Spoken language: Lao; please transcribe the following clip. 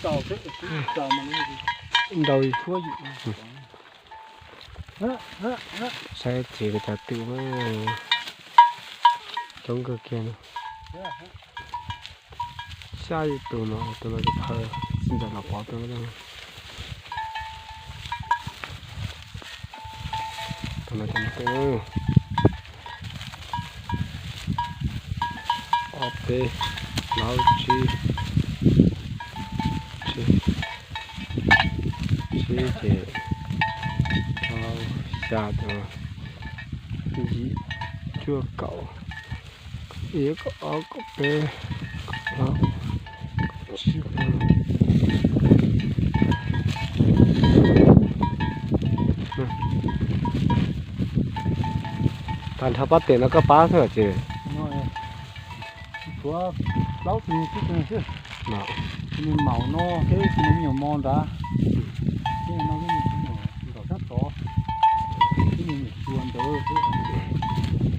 ເອົາເຖາະ ເອົາມັນ ເດົາອີກທົ່ວຢູ່ ເອີ ເອີ ເອີ ໃຊ້ເຈກະຈາດຕື່ມາ ຈົງກະແກນ ເອີ ເອີ ໃຊ້ໂຕເນາະ ໂຕເນາະຈະເພີ ຊິນຈະລະປອດໂຕເນາະ ໂຕເນາະຈະເພີ ອອກເຕ ລາວຈີ ຈີ ຈີເຈ ລາວຊາດ ເອີ ຈີ ຈົວເກົາ ເອກອອກເປ ລາວຈີ ທ່ານຖ້າປາເຕັນແລ້ວກໍປາເທື່ອເຈ ນ້ອຍ ຕົວເລົາຊິມີຊິເນາະ ມີເໝົນເນາະ ເອີ ມີໝໍນດາ ເອີ ເອີ ມີໝໍນດາ ເອີ ມີໝໍນດາ ເອີ